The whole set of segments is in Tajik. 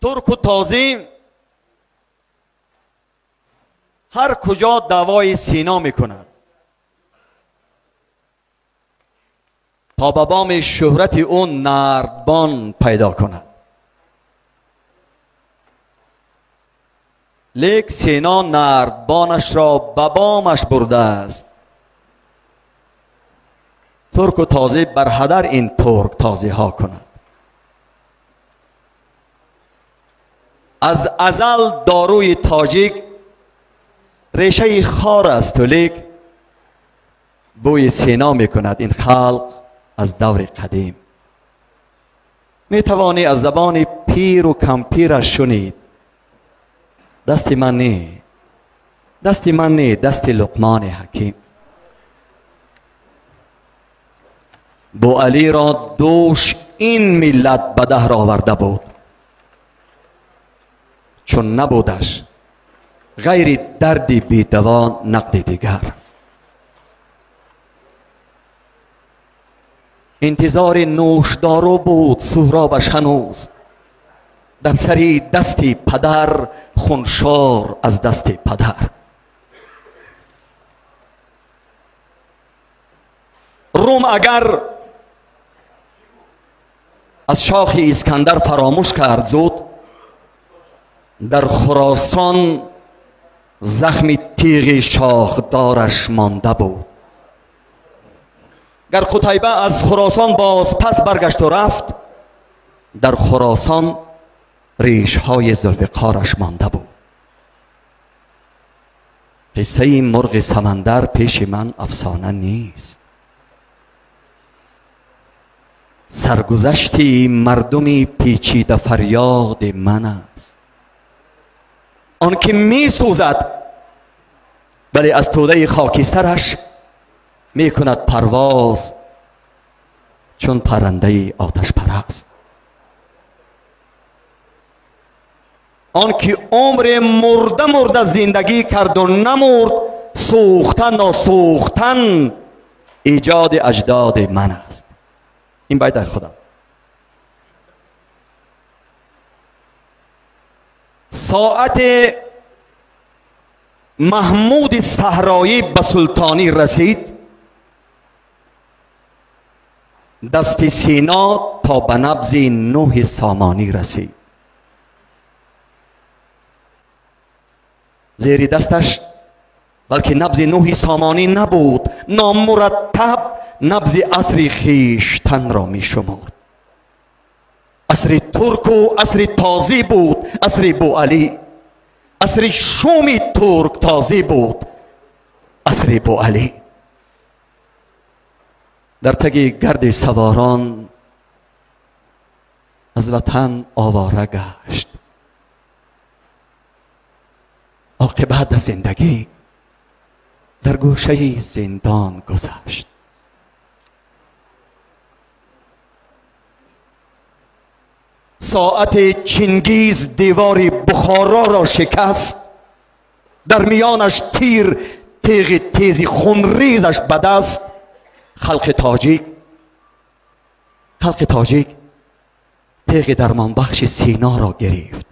Турку тозӣ ҳар куҷо даъвои Сино мекунад то ба боми шӯҳрати ӯ нардбон пайдо кунад. Лек Сино нардбонашро ба бомаш бурдааст. Турку тозӣ бар ҳадар ин турк тозиҳо кунад. Аз азал дорӯи тоҷик решаи хор аст, лек бӯи Сино мекунад ин халқ аз даври қадим. Метавонӣ аз забони пиру кампираш шунид. Дасти ман не, дасти ман не, дасти Луқмони ҳаким. Буалиро дӯш ин миллат ба даҳр оварда буд, чун набудаш ғайри дарди бедаво нақди дигар. Интизори нӯшдору буд Суҳробаш ҳанӯз, дар сари дасти падар хуншор аз дасти падар. Рум агар аз шохи Искандар фаромӯш кард зуд, дар Хуросон захми тиғи шохдораш монда буд. Гар Қутайба аз Хуросон боз пас баргашту рафт, дар Хуросон ришҳои Зулфиқораш монда буд. Қиссаи мурғи самандар пеши ман афсона нест. Саргузашти мардуми печида фарёди ман аст. Он ки месӯзад, вале аз тӯдаи хокистараш мекунад парвоз чун паррандаи оташпараст. Он ки умре мурда мурда зиндагӣ карду намурд, сӯхтан носӯхтан эҷоди аҷдоди ман аст. Ин байт аз худам. Соати Маҳмуди Саҳроӣ ба султонӣ расид, дасти Сино то ба набзи Нӯҳи Сомонӣ расид. Зери дасташ балки набзи Нӯҳи Сомонӣ набуд, номураттаб набзи асри хештанро мешумурд. Асри турку асри тозӣ буд, асри Буалӣ. Асри шуми турк тозӣ буд, асри Буалӣ. Дар таги гарди саворон аз ватан овора гашт. Оқибат аз зиндагӣ дар гӯшаи зиндон гузашт. Соати Чингиз девори Бухороро шикаст, дар миёнаш тир теғи тези хунрезаш ба даст. Халқи тоҷик теғи дармонбахши Синоро гирифт.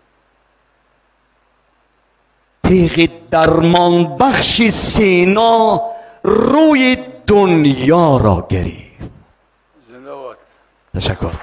Теғи дармонбахши Сино рӯи дунёро гирифт. Ташаккур.